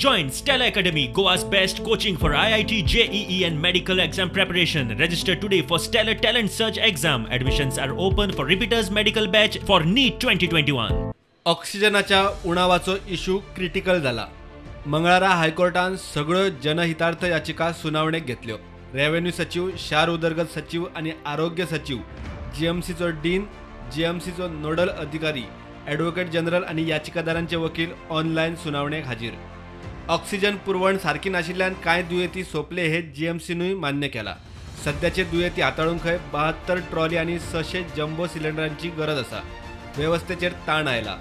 Join Stellar Academy, Goa's best coaching for IIT, JEE and medical exam preparation. Register today for Stellar Talent Search exam. Admissions are open for repeaters medical batch for NEET 2021. ऑक्सिजनाच्या उणावाचो issue critical जाला. मंगळारा हायकोर्टान सगळ्यो जनहितार्थ याचिका सुनावणेक घेतल्यो. Revenue सचिव, शार उदरगत सचिव आनी आरोग्य सचिव, जीएमसीचो डीन, जीएमसीचो नोडल अधिकारी, ॲडव्होकेट जनरल आनी याचिकादारांचे वकील ऑनलायन सुनावणेक हाजीर. ऑक्सिजन पुरवण सारकी नाशिल्ल्यान कांय दुयेंती सोंपले हे जीएमसीनूय मान्य केला. सद्याचे दुयेंती हाताळूंक खंय 72 ट्रॉली आनी 600 जम्बो सिलिंडरांची गरज आसा. वेवस्थेचेर ताण आयला.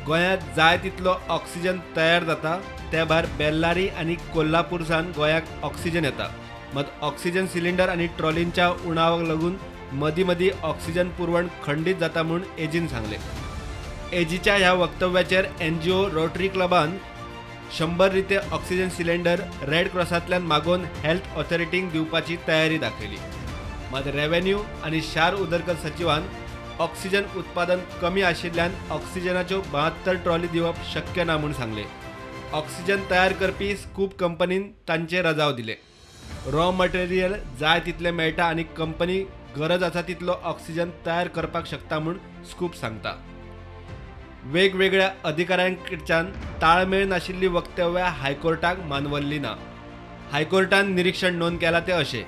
गोंयांत जाय तितलो ऑक्सिजन तयार जाता, त्या भायर बेल्लारी आनी कोल्हापूरसान गोंयाक ऑक्सिजन येता. मात ऑक्सिजन सिलिंडर आनी ट्रॉलींच्या उणावाक लागून मदीं मदीं ऑक्सिजन पुरवण खंडीत जाता म्हूण एजीन सांगलें. एजीच्या ह्या वक्तव्याचेर एनजीओ रोटरी क्लबान 100 रिते ऑक्सिजन सिलिंडर रेड क्रॉसांतल्यान मागोवन हेल्थ ऑथॉरिटींक दिवपाची तयारी दाखयली. मात रेव्हेन्यू आनी शार उदरगत सचिवान ऑक्सिजन उत्पादन कमी आशिल्ल्यान ऑक्सिजनाच्यो 72 ट्रॉली दिवप शक्य ना म्हूण सांगलें. ऑक्सिजन तयार करपी स्कूप कंपनीन तांचे रजाव दिले. रॉ मटेरियल जाय तितलें मेळटा आनी कंपनी गरज आसा तितलो ऑक्सिजन तयार करपाक शकता म्हूण स्कूप सांगता. वेगवेगळ्या अधिकाऱ्यांकडच्यान ताळमेळ नाशिल्ली वक्तव्यां हायकोर्टाक मानवल्ली ना. हायकोर्टान निरीक्षण नोंद केलां तें अशें: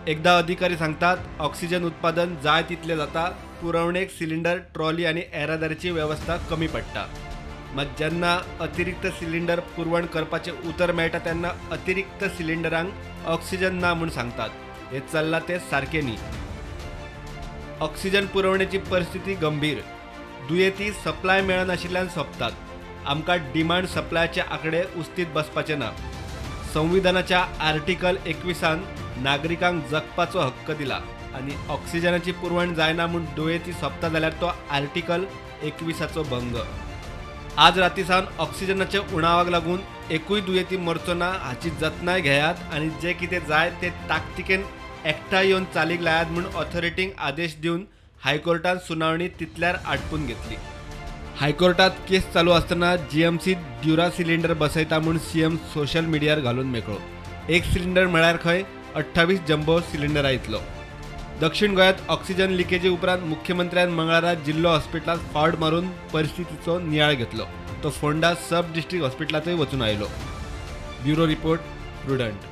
एकदा अधिकारी सांगतात ऑक्सिजन उत्पादन जाय तितलें जाता, पुरवणेक सिलिंडर, ट्रॉली आनी येरादारीची वेवस्था कमी पडटा. मात जेन्ना अतिरिक्त सिलिंडर पुरवण करपाचें उतर मेळटा तेन्ना अतिरिक्त सिलिंडरांक ऑक्सिजन ना म्हूण सांगतात. हें चल्लां तें सारकें न्ही. ऑक्सिजन पुरवणेची परिस्थिती गंभीर. दुयेंती सप्लाय मेळनाशिल्ल्यान सोंपतात. आमकां डिमांड सप्लायाचे आंकडे उस्तीत बसपाचे ना. संविधानाच्या आर्टिकल 21 नागरिकांक जगपाचो हक्क दिला आनी ऑक्सिजनाची पुरवण जायना म्हूण दुयेंती सोंपता जाल्यार तो आर्टिकल 21 भंग. आज राती सावन ऑक्सिजनाच्या उणावाक लागून एकूय दुयेंती मरचो ना हाची जतनाय घेयात आनी जे कितें जाय ते ताकतिकेन एकठांय येवन चालीक लायात म्हूण ऑथॉरिटींक आदेश दिवन हायकोर्टान सुनावणी तितल्यार आटपून घेतली. हायकोर्टात केस चालू आसतना जीएमसी ड्युरा सिलिंडर बसयता म्हूण सीएम सोशल मिडियार घालून मेकळो. एक सिलिंडर म्हळ्यार खंय 28 जम्बो सिलिंडरा इतलो. दक्षिण गोंयांत ऑक्सिजन लिकेजी उपरांत मुख्यमंत्र्यान मंगळारा जिल्लो हॉस्पिटलांत फावट मारून परिस्थितीचो नियाळ घेतलो. तो फोंडा सब डिस्ट्रिक्ट हॉस्पिटलांतूय वचून आयलो. Bureau report, Prudent.